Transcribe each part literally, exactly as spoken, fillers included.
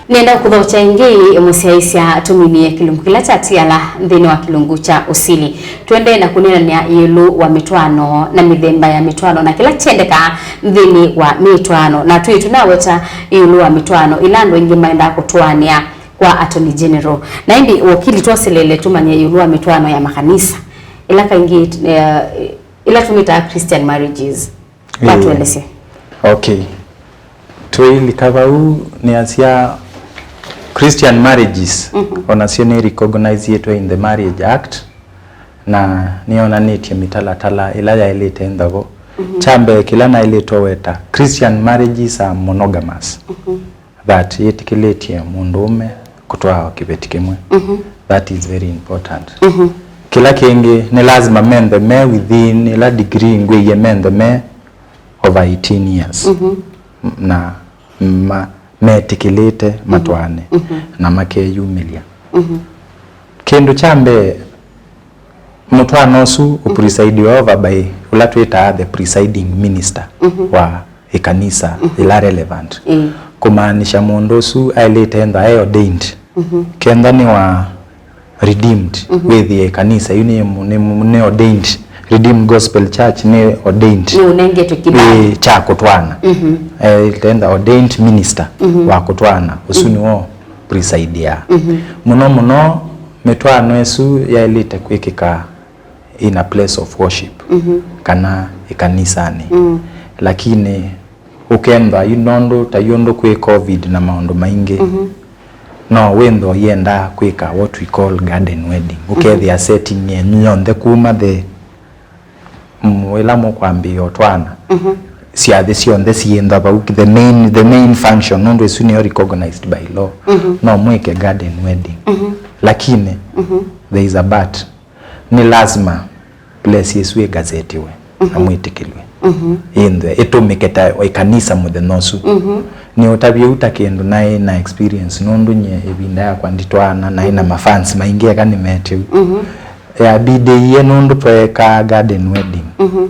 Nĩenda kũthokya ĩngĩ, mũsyaĩĩsya tũminie kĩlungu kĩla kyatiala nthĩnĩ wa kĩlungu kya ũsili. Tũendee na kũneenany'a ĩũlũ wa mĩtwaano na mĩthemba ya mĩtwaano na kĩla kyendekaa nthĩnĩ wa mĩtwaano. Na twĩ tũnaweta ĩũlũ wa mĩtwaano ĩla andũ aingĩ maendaa kũtwaanĩa kwa Attorney General. Na ĩndĩ wakili, twoselele tũmanye ĩũlũ wa mĩtwaano ya makanisa, ĩla kaingĩ, eh, ĩla tũmĩtaa Christian marriages. Ĩĩ. Watũelesye. Okay. Twĩilika vau, nĩasya Christian marriages, mhm, onasyo nĩ recognizeĩtwe in the Marriage Act, na nĩyonanĩtye mĩtalatala ĩla yaĩlĩte ĩndavo. Mhm. Kya mbee kĩla naĩlĩtwe weta, Christian marriages are monogamous. Mhm. That yĩtĩkĩlĩtye mũndũũme kũtwaa o kĩveti kĩmwe. Mhm. That is very important. Mhm. Kĩla kĩngĩ, nĩ lazima menthe me within ĩla degree ngwĩie menthe me over eighteen years. Mhm. Na ma, metĩkĩlĩte, mhm, matwaane, mhm, na makeyumĩlya. Mhm. Kĩndũ kya mbee, mũtwaano ũsu, mhm, ũpresidiwe over by ũla twĩtaa the presiding minister, mhm, wa ĩkanisa, mhm, ĩla relevant. Ĩĩ. Kũmaanisha mũndũ ũsu aĩlĩte ethwa e ordained. Mhm. Kenda nĩ wa redeemed, mhm, wĩthĩe ĩkanisa yu nĩ, nĩ, nĩ ordained. Redeemed Gospel Church nĩ ordained. Nĩ ũnengetwe kĩbali. Ĩĩ, kya kũtwaana. Mhm. Aĩlĩte ethwa ordained minister, mhm, wa kũtwaana. Ũsu, mhm, nĩwe ũpresidiaa. Mhm. Mũno mũno, mĩtwaano ĩsu yaĩlĩte kwĩkĩka in a place of worship, mhm, kana ĩkanisanĩ. Mm. Lakini ũkethwa yu nũndũ ta yu ũndũ kwĩ covid na maũndũ maingĩ, mhm, no wĩthwe ũyenda kwĩka what we call garden wedding. Mhm. Ũkethĩa setting yenyu yonthe kuma the, mm, ĩla mũkwambĩĩa ũtwaana, mhm, syathĩ syonthe syĩthwa vau, the main, the main function, nũndũ ĩsu nĩyo recognized by law. Mhm. No mwĩke garden wedding. Mhm. Lakini, mhm, there is a but. Nĩ lasima place ĩsu ĩgazetiwe na, mhm, mwĩtĩkĩlw'e. Mhm. Ĩthwe ĩtũmĩke ta ĩkanisa mũthenya ũsu. Mhm. Nĩũtavye ũu ta kĩndũ naĩ na experience, nũndũ nyie ĩvinda yakwa nditwaana naĩ na, mhm, mafans maingĩ eka nĩmetie ũu. Mhm. Yabidĩie nũndũ tweekaa garden wedding. Mhm.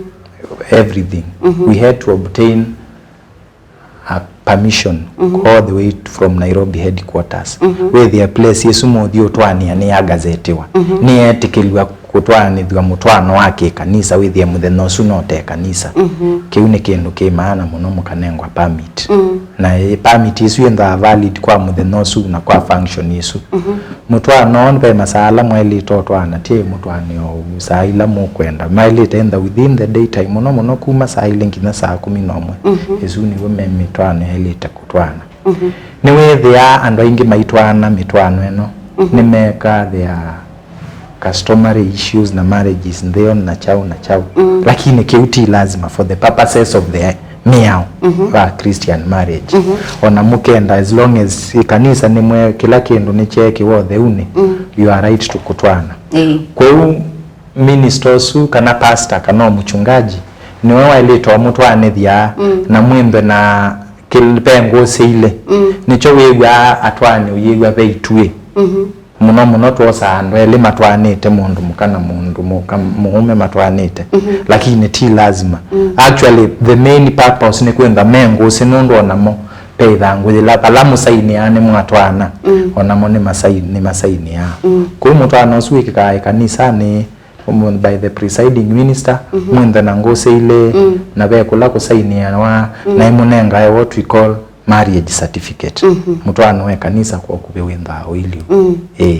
Everything. Mhm. We had to obtain a permission, mhm, all the way from Nairobi headquarters. Mhm. Wĩthĩe place ĩsu mũthi ũtwaanĩa nĩyagazetiwa. Mhm. Nĩyeetĩkĩlw'a kũtwaanĩthw'a mũtwaano wa kĩkanisa, wĩthĩe mũthenya ũsu no te kanisa. Mhm. Kĩu nĩ kĩndũ kĩ maana mũno mũkanengwa permit. Mm. Na ĩ-, permit ĩsu yĩthĩawa valid kwa mũthenya ũsu na kwa function ĩsu. Mhm. Mũtwaano, ve masaa ala mwaĩlĩte ũtwaana, ti mũtwaane o ũu saa ila mũkwenda. Maĩlĩte ĩthĩwa within the daytime, mũno mũno kuma saa ilĩ nginya saa kũmi na ũmwe. Mhm. Ĩsu nĩw'o me mĩtwaano yaĩlĩte kũtwaana. Mhm. Nĩwĩthĩaa andũ aingĩ maitwaana mĩtwaano ĩno, mhm, nĩmekaa their customary issues na marriages ntheo na chau na chau. Mm. Lakini kĩu ti lazima for the purposes of the mĩao, mhm, wa Christian marriage. Mhm. Ona mũkenda, as long as ĩkanisa nĩmwe, kĩla kĩndũ nĩkyeekĩwa ũtheunĩ, mm, you are right to kũtwaana. Ĩĩ. Kwoou minister ũsu kana pastor kana o mũchungaji nĩwe waĩlĩte ũmũtwaanĩthya, mm, na mwĩmbe na kĩl-, ve ngũsĩ ilĩ. Mm. Nĩkyo wĩw'aa atwaani ũyĩw'a ve ituĩ. Mhm. Mũno mũno twosaa andũ elĩ matwaanĩte, mũndũ mũka na mũndũ mũka mũũme matwaanĩte. Mhm. Lakini ti lazima. Mm. Actually, the main purpose nĩ kwĩntha me ngũsĩ, nũndũ onamo ve ĩthangũ yĩla vala mũsainĩaa nĩmwatwaana, mm, onamo nĩmasai-, nĩmasainĩaa. Mm. Kwoou mũtwaano ũsu wĩkĩkaa ĩkanisanĩ, um, by the presiding minister, mhm, mwĩnthe na ngũsĩ ilĩ, mm, na ve kũla kũsainĩawa, mm, na ĩmũnengae what we call marriage certificate. Mhm. Mũtwaano wa ĩkanisa kwa ũkuvĩ wĩnthaa ũilyĩ. Mm. Ĩĩ.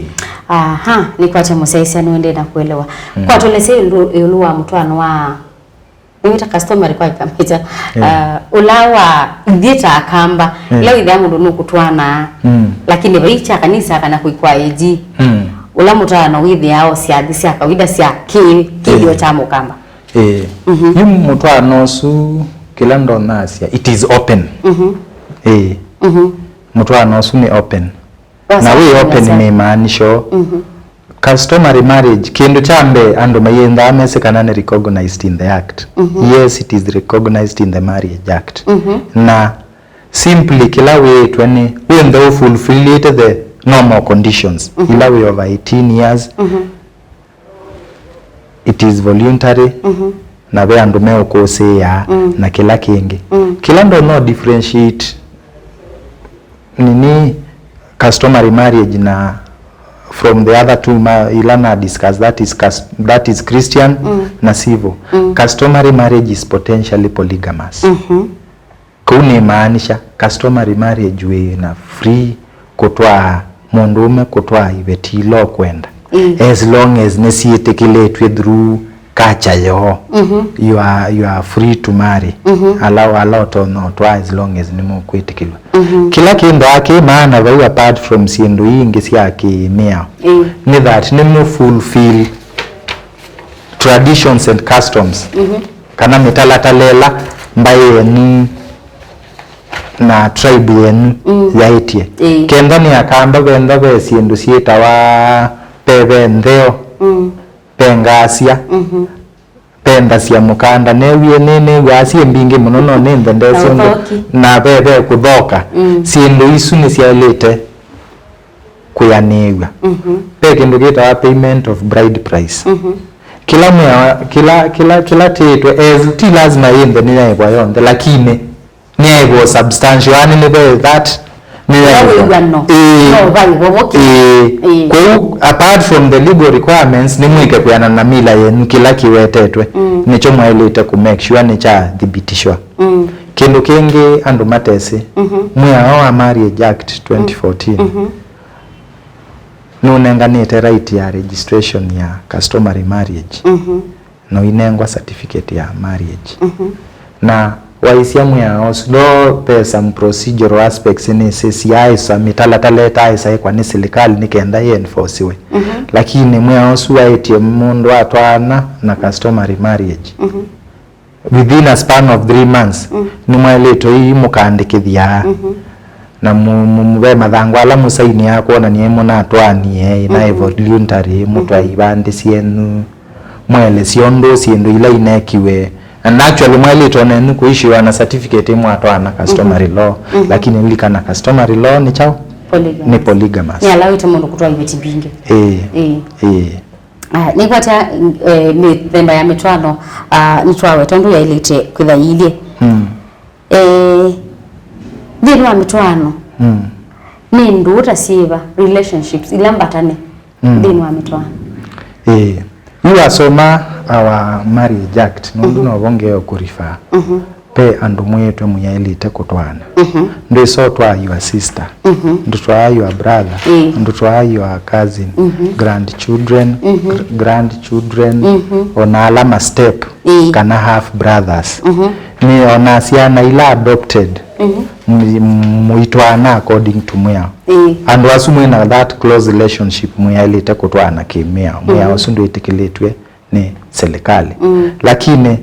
Aha, nĩkwatya mũsyaĩĩsya nĩwendee na kũelewa. Mm. Kwatũelesya ĩũlũ, ĩũlũ wa mũtwaano wa, nĩwĩta customary kwa Kĩkamba. Yeah. Ah, ũla wa ithyĩ ta Akamba, mm, ĩla wĩthĩa mũndũ nũkũtwaana, mm, lakini vai kya kanisa kana kũikwa A G. Mm. Ũla mũtwaano wĩthĩaa o syathi sya kawaida sya kĩ-, kĩthĩo, yeah, kya Mũkamba. Ĩĩ. Mhm. Yu mũtwaano ũsu, kĩla ndonasya, it is open. Mhm. Ĩĩ. Mhm. Mũtwaano ũsu nĩ open. Na wĩ open nĩ maanisho. Mhm. Customary marriage, kĩndũ kya mbee andũ mayĩnthaa mesĩ kana nĩ recognized in the act. Mhm. Yes, it is recognized in the Marriage Act. Mhm. Na simply kĩla wĩĩtwe nĩ wĩnthe ũfulfillĩte the normal conditions. Mhm. Ila wĩ over eighteen years. Mhm. It is voluntary, mhm, na ve andũ meũkũsĩĩa, mm, na kĩla kĩngĩ. Mm. Kĩla ndo no differentiate nini Customary marriage na from the other two ma, ila na discuss, that is cus-, that is Christian Mm. na civil. Mm. Customary marriage is potentially polygamous. Mhm. Kũu nĩmaanisha customary marriage wĩ na free kũtwaa mũndũũme kũtwaa iveti ila ũkwenda. Mm. As long as nĩsyĩtĩkĩlĩtw'e through culture yoo, Mhm. you are, you are free to marry. Mhm. Ala, ala ũtonya ũtwaa as long as nĩmũkwĩtĩkĩlw'a. Mhm. Kĩla kĩndũ akĩ maana vau, apart from syĩndũ ii ingĩ sya kĩmĩao, Mm. nĩ that nĩmũ fulfill traditions and customs, Mhm. kana mĩtalatala ĩla mbaĩ yenyu na tribe yenyu Mm. yaĩtye. Ĩĩ. Kenda nĩ Akamba, venda ve syĩndũ syĩtawa, ve, ve ntheo, Mm. ve ngasya, Mhm. ve nthasya mũkanda. Neewie, nĩ, nĩw'aa syĩ mbingĩ mũno, no nĩ nthe Na ndesyo ũthoki. Na ve, ve kũthoka. Mm. Syĩndũ isu nĩsyaĩlĩte kwĩanĩĩw'a. Mhm. Ve kĩndũ kĩtawa payment of bride price. Mhm. Kĩla mwĩa, kĩla, kĩla, kĩla tĩĩtwe, as, ti lazima yĩnthe nĩyaĩvwa yonthe, lakini nĩyaĩvwa substantial, yani nĩ ve that, nĩyaĩvwa. Wĩw'ano. Ĩĩ. No vaĩvwa voki. Ĩĩ. Ĩĩ. Kwoou, apart from the legal requirements, nĩ mwĩke kwĩanana na mila yenyu, kĩla kĩwetetwe, Mm. nĩkyo mwaĩlĩte kũ make sure nĩkyathibitishwa. Mm. Kĩndũ kĩngĩ andũ matesĩ, Mhm. mwĩao wa Marriage Act twenty fourteen Mhm. nũnenganĩte right ya registration ya customary marriage Mhm. na ũinengwa certificate ya marriage. Mhm. Na waisya mwĩao ũsu, though ve some procedural aspects nĩsĩsyaĩsa mĩtalatala ĩtaaĩsa ĩkwa nĩ silikalĩ nĩ kenda ĩ enforciwe. Mhm. Lakini mwĩao ũsu waĩtye mũndũ atwaana na customary marriage. Mhm. Within a span of three months, Mm. nĩmwaĩlĩtwe ii mũkaandĩkĩthya. Mhm. Na mu-, mu-, mu-, ve mathangũ ala mũsainĩaa kwonany'a ĩ mũnatwaanie, ĩ na Mhm. voluntary, mũtwae Mhm. ivandĩ syenyu, mwaelesya ũndũ syĩndũ ila inekiwe. And actually, mwaĩlĩtwe o nenyu kũishiwa na certificate ĩ mwatwaana customary Mhm. law, Mhm. lakini lilikana customary law nĩ kyaũ? Polygamous. Nĩ polygamous. Nĩ alawĩte mũndũ kũtwaa iveti mbingĩ. Ĩĩ. Ĩĩ. Ĩĩ. Ah, nĩkwatya, eh, mĩthemba ya mĩtwaano, ah, nĩtwaweta ũndũ yaĩlĩte kwĩtha yĩilyĩ. Mm. Eh, nthĩnĩ wa mĩtwaano, Mm. nĩ ndũũ ta syĩva, relationships, ila mbatane Mm. nthĩnĩ wa mĩtwaano? Ĩĩ. Yu wasoma our Marriage Act, nũndũ Mhm. novo ngeeo kũrifaa. Mhm. Ve andũ mwĩĩtwe mũyaĩlĩte kũtwaana. Mhm. Ndwĩsa ũtwaa your sister. Mhm. Ndũtwaa your brother. Ĩĩ. Ndũtwaa your cousin. Mhm. Grandchildren, Mhm. gr-, grandchildren, Mhm. o na ala ma step Ĩĩ. kana half brothers. Mhm. Nĩ o na syana ila adopted, Mhm. mũ-, mũitwaana according to mwĩao. Ĩĩ. Andũ asu mwĩ na that close relationship mũyaĩlĩte kũtwaana kĩmĩao. Mwĩao Mhm. ũsu ndwĩtĩkĩlĩtw'e nĩ silikalĩ. Mm. Lakini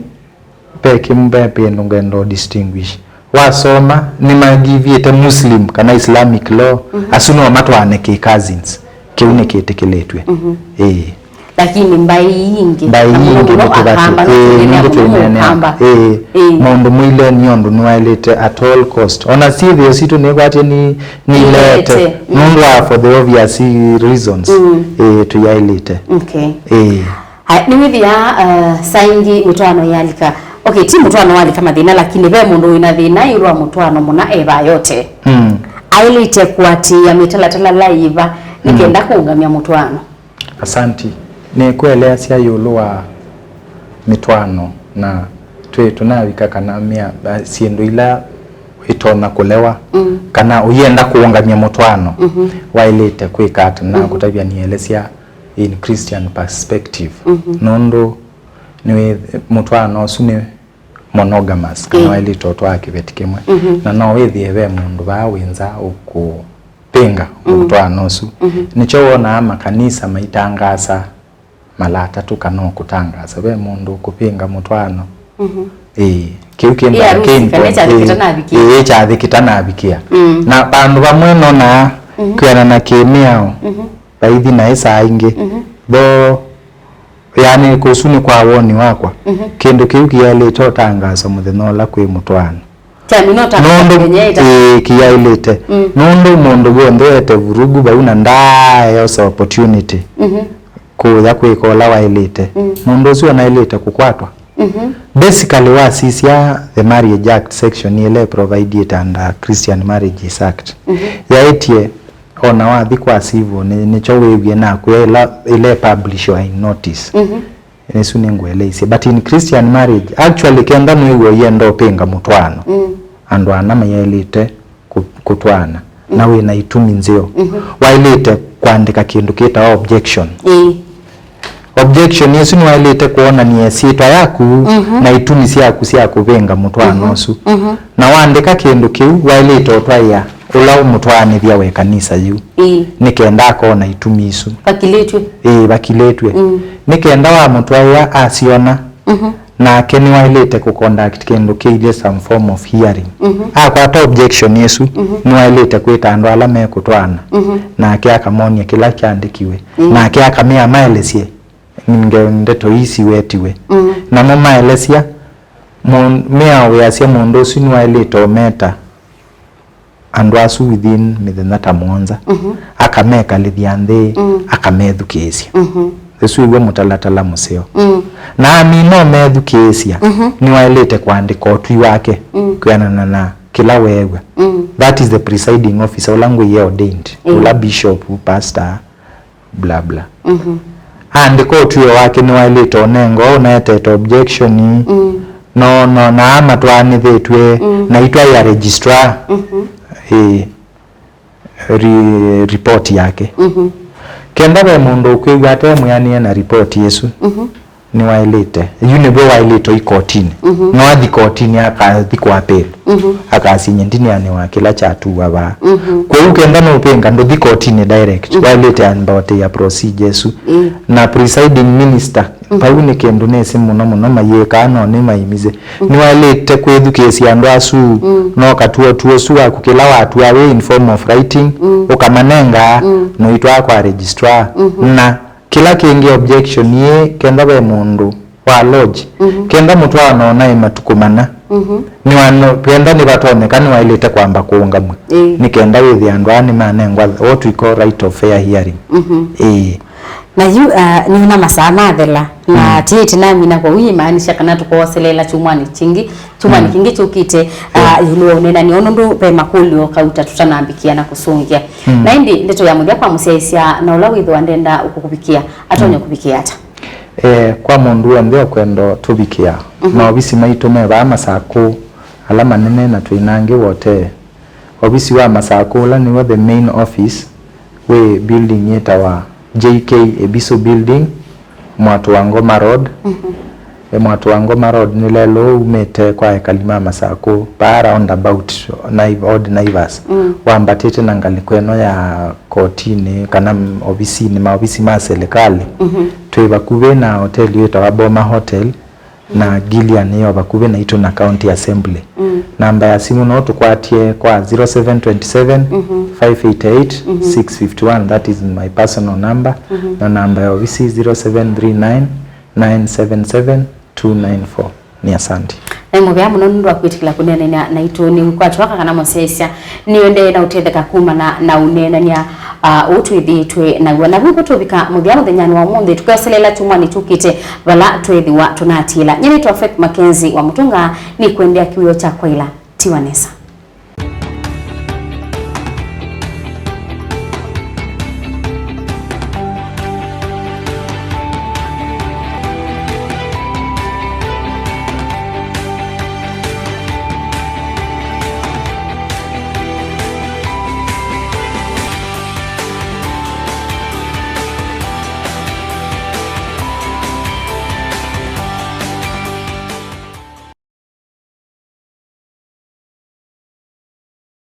ve kĩmũ, ve kĩndũ ngenda ũ distinguish. Wasoma, nĩmagivĩte Muslim kana Islamic law, Mhm. asu no matwaane kĩ cousins. Kĩu nĩkĩtĩkĩlĩtw'e. Mhm. Ĩĩ. Lakini mbaĩ ii ingĩ, Mbaĩ na mũno ingĩ mũno nĩtũvatĩe. Akamba, no Ĩĩ, tũneenea nĩngĩ mũno twĩneenea. Ũkamba. Ĩĩ. Ĩĩ. Mũndũ mũileni ũndũ nĩwaĩlĩte at all cost. Ona syĩthĩo sitũ nĩkwatye ni, nilete. Nilete. Mm. Nũndũ wa for the obvious reasons. Mm. Ĩĩ, tũyaĩlĩte. Okay. Ĩĩ. Aya, nĩwĩthĩa, uh, saa ingĩ mĩtwaano yalika. Okay, ti mũtwaano walika mathĩna, lakini ve mũndũ wĩna thĩna ĩũlũ wa mũtwaano mũna e vaa yote. Mm. Aĩlĩte kũatĩĩa mĩtalatala yĩva nĩ Mm. kenda kũũngamya mũtwaano? Asanti. Nĩkũeleasya ĩũlũ wa mĩtwaano na twĩ tũnavika kana mĩa, syĩndũ ila itonya kũlewa Mm. kana ũyenda kũũngamya mũtwaano Mhm. waĩlĩte kwĩka ata. Na Mhm. kũtavya nĩelesya in Christian perspective. Mhm. Nũndũ nĩ mũtwaano ũsu nĩ monogamous, kana Ĩĩ. waĩlĩte ũtwaa kĩveti kĩmwe. Mhm. Na no wĩthĩe ve mũndũ vaa wĩ nza ũkũpĩnga Mm. mũtwaano ũsu. Mhm. Nĩkyo wonaa makanisa maitangaasa mala atatũ kana ũkũtangaasa ve mũndũ ũkũpĩnga mũtwaano. Mhm. Ĩĩ, kĩu kĩndũ Ĩĩ, harusi, again kana point, kyathĩ ĩĩ, kĩtanavikĩa. Ĩĩ, kyathĩ kĩtanavikĩa. Mm. Na vandũ vamwe nonaa Mhm. kwĩanana kĩmĩao, Mhm. vaithi naĩ saa ingĩ. Mhm. Though, yani, kũsu nĩ kwa woni wakwa. Mhm. Kĩndũ kĩu kĩyaĩlĩte ũtangaaswa mũthenya ũla kwĩ mũtwaano. Kyamina ũtangaaswa Nũndũ, mũthenya ĩta. Ĩĩ, kĩyaĩlĩte. Mm. Nũndũ mũndũ w'onthe ete vurugu vau na ndaaeosa opportunity Mhm. kũya kwĩka ũla waĩlĩte. Mm. Mũndũ ũsu onaĩlĩte kũkwatwa. Mhm. Basically, wasisya the Marriage Act section ĩla ĩprovidiĩte under Christian Marriages Act, Mhm. yaĩtye Ona wathi kwa civil, nĩ, nĩkyo wĩwie nakwĩa ĩla, ĩla ĩpublishwa in notice. Mhm. Nĩsu nĩngũeleisye. But in Christian marriage, actually, kenda nĩw'o ũyenda ũpĩnga mũtwaano, mm, andũ ana mayaĩlĩte kũ-, kũtwaana, na, mm, wĩ na itumi nzeo, mhm, waĩlĩte kũandĩka kĩndũ kĩtawa objection. Ĩĩ. Objection ĩsu nĩwaĩlĩte kwonany'a ĩsyĩtwa yaku, mhm, na itumi syaku sya kũvĩnga mũtwaano, mhm, ũsu. Mhm. Na waandĩka kĩndũ kĩu, waĩlĩte ũtwaĩa ũla mũtwaanĩthya wa ĩkanisa yu. Ĩĩ. Nĩ kenda akona itumi isu. Vakilĩtw'e. Ĩĩ, vakilĩtw'e. Mm. Nĩ kenda wamũtwaĩa asyona, mhm, nake nĩwaĩlĩte kũconduct kĩndũ kĩilyĩ some form of hearing. Mhm. Akwata objection ĩsu, mhm, nĩwaĩlĩte kwĩta andũ ala mekũtwaana, mhm, nake akamonia kĩla kyandĩkiwe. Mm. Nake akamea maelesye nge-, ndeto ii siwetiwe. Mm. Namo maelesya, mũ-, mĩao wĩasya mũndũ ũsu nĩwaĩlĩte ũmeta andũ asu within mĩthenya ta mũonza, mhm, akamekalĩthya nthĩ, mm, akamethukĩĩsya. Mhm. Ũsu wĩw'a mũtalatala mũseo. Mm. Na amina ũmethukĩĩsya, mhm, nĩwaĩlĩte kũandĩka ũtwi wake, mm, kwĩanana na kĩla weew'a. Mm. That is the presiding officer, ũla ngwĩie ordained, mm, ũla bishop, pastor, bla bla. Mhm. Aandĩka ũtw'ĩo wake nĩwaĩlĩte ũnengwa ũnaetete objection, mm, no, no, na amatwaanĩthĩtw'e, mm, na itwaĩa registrar. Mhm. Ĩĩ. Ri-, report yake. Mhm. Kenda ve mũndũ ũkwĩw'a ate mwĩanĩe na report ĩsu, mhm, nĩwaĩlĩte. Yu nĩw'o waĩlĩte ũi kotinĩ. Mhm. No athi kotinĩ akathi kwa appeal. Mhm. Akasya nyie ndineanĩwa kĩla kyatuwa vaa. Mhm. Kwoou kenda nũpĩnga ndũthi kotinĩ direct. Mhm. Waĩlĩte amba ũtĩĩa procedure ĩsu. Mm. Na presiding minister, mhm, vau nĩ kĩndũ nĩsĩ mũno mũno mayĩkaa no nĩmaimise. Mhm. Nĩwaĩlĩte kwĩthukĩĩsya andũ asu, mm, no katuo tuo ũsu waku kĩla watua wĩ in form of writing, mm, ũkamanenga, mm, noitwaa kwa registrar. Mhm. Na kĩla kĩngĩ objection yĩ, kenda ve mũndũ wa lodge, mhm, kenda mũtwaano naĩ matukũ mana. Mhm. Nĩwano-, kenda nĩvatonyeka nĩwaĩlĩte kwamba kũũngamw'a. Ĩĩ. Nĩ kenda wĩthĩa andũ aa nĩmanengwa what we call right of fair hearing. Mhm. Ĩĩ. Na yu, ah, nĩona masaa mathela, na, mm, tiĩte namina kwa wii maanisha kana tũkooseleela kyumwanĩ kĩngĩ, kyumwanĩ, mm, kĩngĩ kyũkĩte, ah, yeah, ĩũlũ wa ũneenany'a ũũ nũndũ ve makũlyo kauta tũtanambĩkĩa na kũsũngĩa. Mm. Na ĩndĩ ndeto ya mũthya kwa mũsyaĩĩsya na ũla wĩthĩwa ndenda ũkũkũvikĩa, atonya, mm, kũvikĩa ata? Eh, kwa mũndũ w'onthe ũkwenda tũvikĩa, mhm, maovisi maitũ me vaa Masakũ, ala manene na twĩ na angĩ wotee. Ovisi wa Masakũ, ũla nĩw'o the main office, wĩ building yĩtawa J K Ebisu Building, Mwatũ wa Ngoma Road. Mhm. E, Mwatũ wa Ngoma Road nĩ lelũ umĩte kwa ekali ma Masakũ, paa roundabout Naiv-, Old Naivas. Mm. Wambatĩte na ngalĩko ĩno ya kotinĩ kana m-, ovisinĩ, maovisi ma silikalĩ. Mhm. Twĩ vakuvĩ na hoteli yĩtawa Boma Hotel, na Gillian yĩ o vakuvĩ naitũ na County Assembly. Mm. Namba ya simũ no tũkwatye kwa zero seven twenty seven, five eight eight, six fifty one, that is my personal number. Mhm. Na namba ya ovisi zero seven three nine, nine seven seven, two nine four. Nĩ asante. Nĩ mũvea mũno nũndũ wa kwĩtĩkĩla kũneenany'a naitũ. Nĩwĩkwatyo aka kana mũsyaĩĩsya nĩũendee na ũtetheka kumana na ũneenany'a, ah, ũũ twĩthĩĩtwe naw'o. Na vu tũvika mũthya mũthenyanĩ wa ũmũnthĩ, tũkeoseleela kyumwanĩ kyũkĩte vala tweethĩwa tũnatiĩla. Nyie nĩtwa Faith Mackenzie wa Mũtũnga, nĩkwendea kĩwĩoo kya kwaĩla. Tiwa nesa.